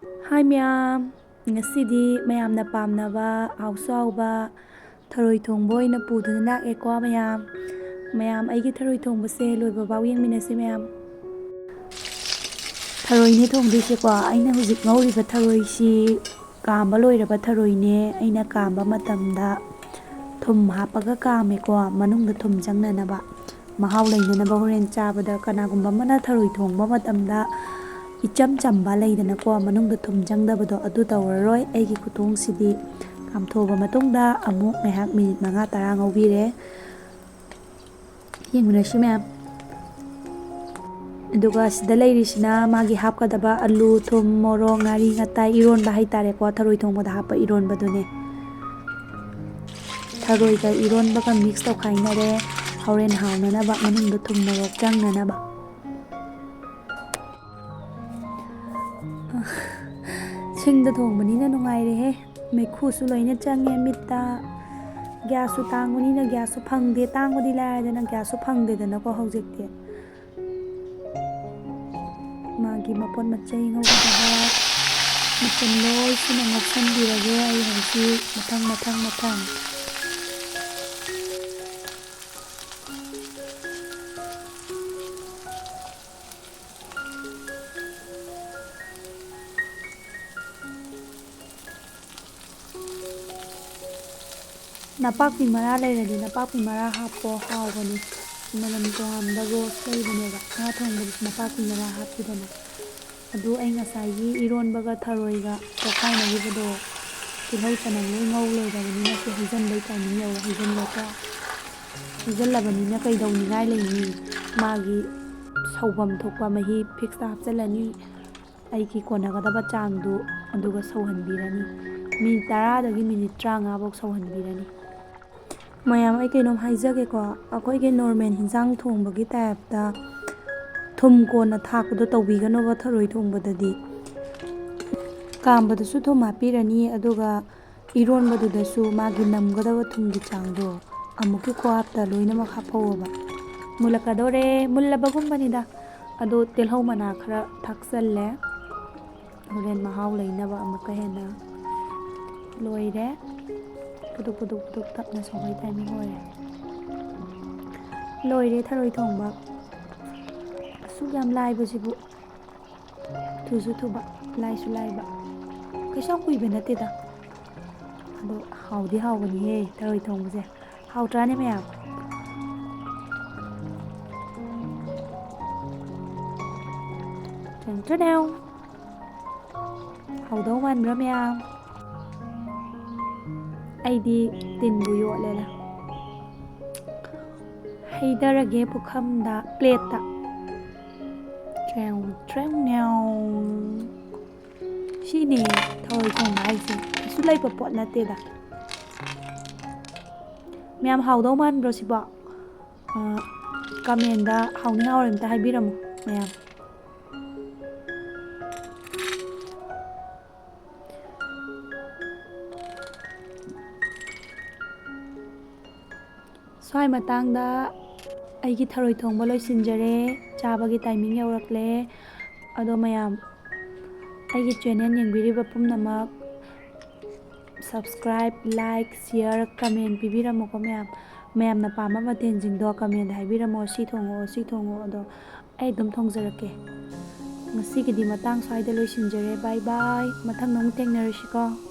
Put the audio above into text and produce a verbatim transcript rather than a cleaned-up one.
ꯍꯥꯏ ꯃꯌꯥꯝ, ꯉꯁꯤꯗꯤ ꯃꯌꯥꯝꯅ ꯄꯥꯝꯅꯕ ꯍꯥꯎꯁꯨ ꯍꯥꯎꯕ ꯊꯔꯣꯏ ꯊꯣꯡꯕ ꯑꯣꯏꯅ ꯄꯨꯗꯨꯅ ꯂꯥꯛꯑꯦꯀꯣ ꯃꯌꯥꯝ꯫ ꯃꯌꯥꯝ, ꯑꯩꯒꯤ ꯊꯔꯣꯏ ꯊꯣꯡꯕꯁꯦ ꯂꯣꯏꯕ ꯐꯥꯎ ꯌꯦꯡꯃꯤꯟꯅꯁꯤ ꯃꯌꯥꯝ꯫ ꯊꯔꯣꯏꯅꯦ ꯊꯣꯡꯗꯣꯏꯁꯦꯀꯣ꯫ ꯑꯩꯅ ꯍꯧꯖꯤꯛ ꯉꯧꯔꯤꯕ ꯊꯔꯣꯏꯁꯤ ꯀꯥꯝꯕ ꯂꯣꯏꯔꯕ ꯊꯔꯣꯏꯅꯦ꯫ ꯑꯩꯅ ꯀꯥꯝꯕ ꯃꯇꯝꯗ ꯊꯨꯝ ꯍꯥꯞꯄꯒ ꯀꯥꯝꯃꯦꯀꯣ, ꯃꯅꯨꯡꯗ ꯊꯨꯝ ꯆꯪꯅꯅꯕ, ꯃꯍꯥꯎ ꯂꯩꯅꯅꯕ꯫ ꯍꯣꯔꯦꯟ ꯆꯥꯕꯗ ꯀꯅꯥꯒꯨꯝꯕ ꯑꯃꯅ ꯊꯔꯣꯏ ꯊꯣꯡꯕ ꯃꯇꯝꯗ ꯏꯆꯝ ꯆꯝꯕ ꯂꯩꯗꯅꯀꯣ, ꯃꯅꯨꯡꯗ ꯊꯨꯝ ꯆꯪꯗꯕꯗꯣ, ꯑꯗꯨ ꯇꯧꯔꯔꯣꯏ꯫ ꯑꯩꯒꯤ ꯈꯨꯊꯣꯡꯁꯤꯗꯤ ꯀꯥꯝꯊꯣꯛꯑꯕ ꯃꯇꯨꯡꯗ ꯑꯃꯨꯛ ꯉꯥꯏꯍꯥꯛ ꯃꯤꯅꯤꯠ ꯃꯉꯥ ꯇꯔꯥ ꯉꯧꯕꯤꯔꯦ꯫ ꯌꯦꯡꯃꯤꯟꯅꯁꯤ ꯃꯌꯥꯝ꯫ ꯑꯗꯨꯒ ꯁꯤꯗ ꯂꯩꯔꯤꯁꯤꯅ ꯃꯥꯒꯤ ꯍꯥꯞꯀꯗꯕ ꯑꯂꯨ, ꯊꯨꯝ, ꯃꯣꯔꯣꯛ, ꯉꯥꯔꯤ, ꯉꯇꯥꯏ, ꯏꯔꯣꯟꯕ ꯍꯥꯏꯇꯥꯔꯦꯀꯣ, ꯊꯔꯣꯏ ꯊꯣꯡꯕꯗ ꯍꯥꯞꯄ ꯏꯔꯣꯟꯕꯗꯨꯅꯦ꯫ ꯊꯔꯣꯏꯒ ꯏꯔꯣꯟꯕꯒ mix ꯇꯧꯈꯥꯏꯅꯔꯦ꯫ ꯍꯣꯔꯦꯟ ꯍꯥꯎꯅꯅꯕ, ꯃꯅꯨꯡꯗ ꯊꯨꯝ ꯃꯣꯔꯣꯛ ꯆꯪꯅꯅꯕ꯫ ꯁꯤꯡꯗ ꯊꯣꯡꯕꯅꯤꯅ ꯅꯨꯡꯉꯥꯏꯔꯦꯍꯦ꯫ ꯃꯩꯈꯨꯁꯨ ꯂꯣꯏꯅ ꯆꯪꯉꯦ ꯃꯤꯠꯇ꯫ ꯒ꯭ꯌꯥꯁꯁꯨ ꯇꯥꯡꯕꯅꯤꯅ ꯒ꯭ꯌꯥꯁꯁꯨ ꯐꯪꯗꯦ꯫ ꯇꯥꯡꯕꯗꯤ ꯂꯥꯏꯔꯗꯅ ꯒ꯭ꯌꯥꯁꯁꯨ ꯐꯪꯗꯦꯗꯅꯀꯣ ꯍꯧꯖꯤꯛꯇꯤ꯫ ꯃꯥꯒꯤ ꯃꯄꯣꯠ ꯃꯆꯩ ꯉꯧꯒꯗꯕ ꯃꯆꯜ ꯂꯣꯏꯁꯤꯅ ꯉꯧꯁꯟꯕꯤꯔꯒꯦ ꯑꯩ ꯍꯧꯖꯤꯛ ꯃꯊꯪ, ꯃꯊꯪ, ꯃꯊꯪ꯫ ꯅꯄꯥꯛꯄꯤ ꯃꯔꯥ ꯂꯩꯔꯗꯤ ꯅꯄꯥꯛꯄꯤ ꯃꯔꯥ ꯍꯥꯞꯄꯣ, ꯍꯥꯎꯕꯅꯤ꯫ ꯃꯅꯝ ꯇꯣꯉꯥꯟꯕ rose ꯂꯩꯕꯅꯦꯕ, ꯉꯥ ꯊꯣꯡꯕꯗꯁꯨ ꯅꯄꯥꯛꯄꯤ ꯃꯔꯥ ꯍꯥꯞꯄꯤꯗꯅ꯫ ꯑꯗꯨ ꯑꯩ ꯉꯁꯥꯏꯒꯤ ꯏꯔꯣꯟꯕꯒ ꯊꯔꯣꯏꯒ ꯇꯣꯈꯥꯏꯅꯈꯤꯕꯗꯣ, ꯇꯤꯜꯍꯧ ꯆꯅꯝ ꯂꯣꯏ ꯉꯧ ꯂꯣꯏꯔꯕꯅꯤꯅ ꯁꯤ ꯍꯩꯖꯤꯟꯕꯩ timing ꯌꯧꯔꯦ꯫ ꯍꯩꯖꯤꯜꯂꯣꯀꯣ꯫ ꯍꯩꯖꯤꯜꯂꯕꯅꯤꯅ ꯀꯩꯗꯧꯅꯤꯡꯉꯥꯏ ꯂꯩꯅꯤ? ꯃꯥꯒꯤ ꯁꯧꯐꯝ ꯊꯣꯛꯄ ꯃꯍꯤ fixꯇ ꯍꯥꯞꯆꯤꯜꯂꯅꯤ꯫ ꯑꯩꯒꯤ ꯀꯣꯟꯅꯒꯗꯕ ꯆꯥꯡꯗꯨ, ꯑꯗꯨꯒ ꯁꯧꯍꯟꯕꯤꯔꯅꯤ꯫ ꯃꯤꯅꯤꯠ ꯇꯔꯥꯗꯒꯤ ꯃꯤꯅꯤꯠ ꯇꯔꯥꯃꯉꯥ ꯐꯥꯎ ꯁꯧꯍꯟꯕꯤꯔꯅꯤ꯫ ꯃꯌꯥꯝ, ꯑꯩ ꯀꯩꯅꯣꯝ ꯍꯥꯏꯖꯒꯦꯀꯣ꯫ ꯑꯩꯈꯣꯏꯒꯤ normal ꯍꯤꯟꯖꯥꯡ ꯊꯣꯡꯕꯒꯤ typeꯇ ꯊꯨꯝ ꯀꯣꯟꯅ ꯊꯥꯛꯄꯗꯣ ꯇꯧꯕꯤꯒꯅꯣꯕ ꯊꯔꯣꯏ ꯊꯣꯡꯕꯗꯗꯤ꯫ ꯀꯥꯝꯕꯗꯁꯨ ꯊꯨꯝ ꯍꯥꯞꯄꯤꯔꯅꯤ, ꯑꯗꯨꯒ ꯏꯔꯣꯟꯕꯗꯨꯗꯁꯨ ꯃꯥꯒꯤ ꯅꯝꯒꯗꯕ ꯊꯨꯝꯒꯤ ꯆꯥꯡꯗꯣ ꯑꯃꯨꯛꯀꯤ ꯈꯨꯍꯥꯞꯇ ꯂꯣꯏꯅꯃꯛ ꯍꯥꯞꯍꯧꯕ꯫ ꯃꯨꯜꯂꯛꯀꯗꯧꯔꯦ, ꯃꯨꯜꯂꯕꯒꯨꯝꯕꯅꯤꯗ꯫ ꯑꯗꯣ ꯇꯤꯜꯍꯧ ꯃꯅꯥ ꯈꯔ ꯊꯥꯛꯆꯜꯂꯦ꯫ ꯍꯣꯔꯦꯟ ꯃꯍꯥꯎ ꯂꯩꯅꯕ ꯑꯃꯨꯛꯀ ꯍꯦꯟꯅ꯫ ꯂꯣꯏꯔꯦ꯫ ꯄꯨꯗꯨꯛ ꯄꯨꯗꯨꯛ ꯄꯨꯗꯨꯛ ꯇꯞꯅ ꯁꯧꯕꯩ ꯇꯥꯏꯃꯤꯡ ꯑꯣꯏꯔꯦ꯫ ꯂꯣꯏꯔꯦ ꯊꯔꯣꯏ ꯊꯣꯡꯕ꯫ ꯑꯁꯨꯛ ꯌꯥꯝ ꯂꯥꯏꯕꯁꯤꯕꯨ꯫ ꯊꯨꯁꯨ ꯊꯨꯕ, ꯂꯥꯏꯁꯨ ꯂꯥꯏꯕ꯫ ꯀꯩꯁꯨ ꯌꯥꯝ ꯀꯨꯏꯕ ꯅꯠꯇꯦꯗ꯫ ꯑꯗꯣ ꯍꯥꯎꯗꯤ ꯍꯥꯎꯕꯅꯤꯍꯦ ꯊꯔꯣꯏ ꯊꯣꯡꯕꯁꯦ꯫ ꯍꯥꯎꯇ꯭ꯔꯥꯅꯦ ꯃꯌꯥꯝ? ꯇꯦꯟ ꯇꯦꯅꯦꯎ꯫ ꯍꯥꯎꯗꯧ ꯃꯥꯟꯕ꯭ꯔꯥ ꯃꯌꯥꯝ? ꯑꯩꯗꯤ ꯇꯤꯟꯕꯨ ꯌꯣꯠꯂꯦꯗ꯫ ꯍꯩꯗꯔꯒꯦ ꯄꯨꯈꯝꯗ, ꯄ꯭ꯂꯦꯠꯇ꯫ ꯇ꯭ꯔꯦꯡ, ꯇ꯭ꯔꯦꯡ, ꯅ꯭ꯌꯥꯎ꯫ ꯁꯤꯅꯦ ꯊꯔꯣꯏ ꯊꯣꯡꯕ ꯍꯥꯏꯁꯦ꯫ ꯀꯩꯁꯨ ꯂꯩꯕ ꯄꯣꯠ ꯅꯠꯇꯦꯗ꯫ ꯃꯌꯥꯝ ꯍꯥꯎꯗꯧ ꯃꯥꯟꯕ꯭ꯔꯣ ꯁꯤꯕꯣ? ꯑ, ꯀꯃꯦꯟꯗ ꯍꯥꯎꯅꯤ ꯍꯥꯎꯔꯣꯏ ꯑꯝꯇ ꯍꯥꯏꯕꯤꯔꯝꯃꯨ ꯃꯌꯥꯝ꯫ ꯁ꯭ꯋꯥꯏ ꯃꯇꯥꯡꯗ ꯑꯩꯒꯤ ꯊꯔꯣꯏ ꯊꯣꯡꯕ ꯂꯣꯏꯁꯤꯟꯖꯔꯦ꯫ ꯆꯥꯕꯒꯤ ꯇꯥꯏꯃꯤꯡ ꯌꯧꯔꯛꯂꯦ꯫ ꯑꯗꯣ ꯃꯌꯥꯝ, ꯑꯩꯒꯤ ꯆꯦꯅꯦꯜ ꯌꯦꯡꯕꯤꯔꯤꯕ ꯄꯨꯝꯅꯃꯛ subscribe, like, share, comment ꯄꯤꯕꯤꯔꯝꯃꯨꯀꯣ ꯃꯌꯥꯝ꯫ ꯃꯌꯥꯝꯅ ꯄꯥꯝꯕ ꯃꯊꯦꯜꯁꯤꯡꯗꯣ ꯀꯃꯦꯟꯗ ꯍꯥꯏꯕꯤꯔꯝꯃꯣ, "ꯁꯤ ꯊꯣꯡꯉꯛꯑꯣ, ꯁꯤ ꯊꯣꯡꯉꯛꯑꯣ", ꯑꯗꯣ ꯑꯩ ꯑꯗꯨꯝ ꯊꯣꯡꯖꯔꯛꯀꯦ꯫ ꯉꯁꯤꯒꯤꯗꯤ ꯃꯇꯥꯡ ꯁ꯭ꯋꯥꯏꯗ ꯂꯣꯏꯁꯤꯟꯖꯔꯦ꯫ Bye bye꯫ ꯃꯊꯪꯗ ꯑꯃꯨꯛ ꯊꯦꯡꯅꯔꯁꯤꯀꯣ꯫